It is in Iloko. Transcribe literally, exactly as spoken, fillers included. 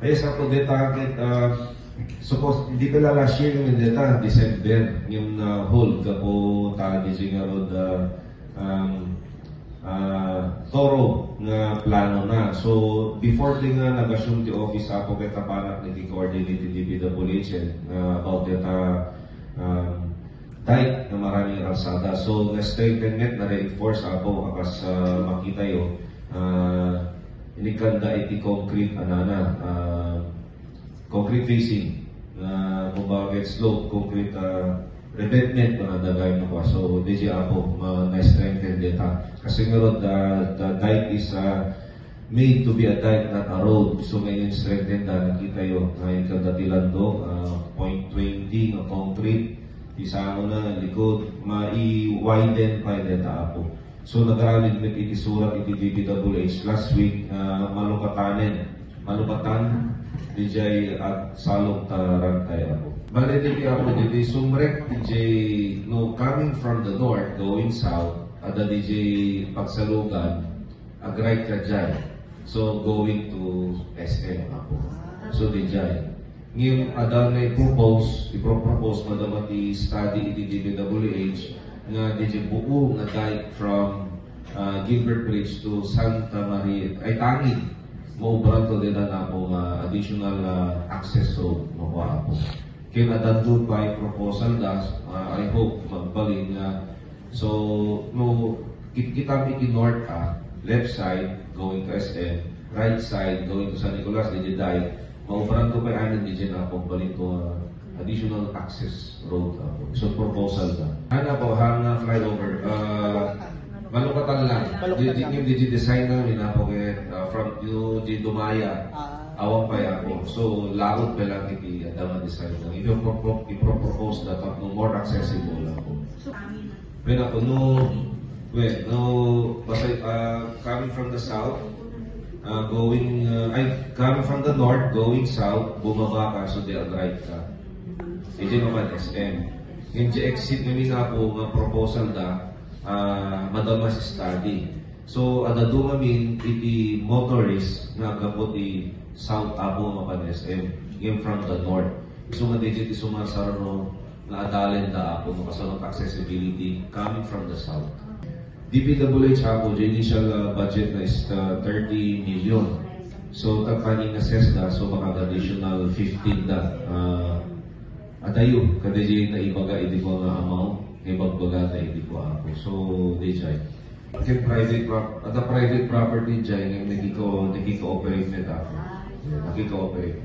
Yes, Apo, deta ket, ah, suppose, dita la last year, ngem deta December, ngem na-hold gapu ta diay ngarud, ah, um, ah, thorough nga plano na. So, before ti nga nag-assume ti office, Apo, ket napanak nagki-coordinate ti D P W H, ah, about deta, um, dike nga marani nga kalsada. So, na-strengthen met, na-reinforce, Apo, a kas, ah, makitayo, ah, inikkanda iti concrete, anana, ah, concrete facing, nga kumbaga ket slope, concrete, ah, revetment, kunada gayam no kua. So, diay, Apo, ma-, na-strengthen deta. Kasi ngarud, the, the dike is, ah, made to be a dike, not a road. So, ngayon, strengthen da, nakitayo, nga inkanda ti landok, ah, point twenty nga concrete, ti sangona, likod, mai-widen pay deta, Apo. So, nagaramid met iti surat iti D P W H last week, ah, malukatanen, malukatan, diay agsalog ta rantay, Apo. Bale, ditoy, Apo, ditoy sumrek, diay, no, coming from the north, going south, adda diay pagsalugan, ag-right ka diay. So, going to S M, Apo. So, diay. Ngem adda nga i-propose, ipro-propose, madama ti study iti D P W H, nga diay buo nga dike from, ah, Gilbert Bridge to Santa Maria, ay, Tangid. Maubranto dita, Apo, nga additional, ah, access road, no, Apo. Ken addanto pay proposal da, ah, I hope magbalin nga. So, no, kit-, kitam iti north, ah, left side, going to S M, right side, going to San Nicolas, diay, diay, maubranto pay amin diay, Apo, magbalin to, ah, additional access road, Apo. So, proposal da. Ano, Apo, han, ah, flyover, ah, malukatan lang. Malukatan. Diay, diay, diay design namin, Apo, ket, ah, from, diay, dumaya. Ah. Awan pay, Apo. So, lagot pay lang iti adda nga design. Ipro-, ipro-propose da tapno more accessible, Apo. Wen, Apo, no, wen, no, basta, ah, coming from the south, ah, going, ah, ay, coming from the north, going south, bumaba ka, so diay ag-right ka. Diay mapan S M. Ngem diay exit ngamin, Apo, nga proposal da, ah, madama ti study. So, adda duamin iti motorist nga aggapu ti south, Apo, nga mapan S M, ngem from the north. Isu nga diay ti sumarsarno nga adalen da, Apo, no kasano accessibility coming from the south. D P W H, Apo, diay initial, ah, budget na is, ah, thirty million. So, tapno in-assess da, so, baka additional fifteen da. Ah, adayo, kadi diay naibaga iti kua nga amount, nga ibagbaga na iti kua, Apo. So, diay. Ken private prop-, adda private property diay nga nagkiko-, nagkiko-operate met, Apo. Nagkiko-operate.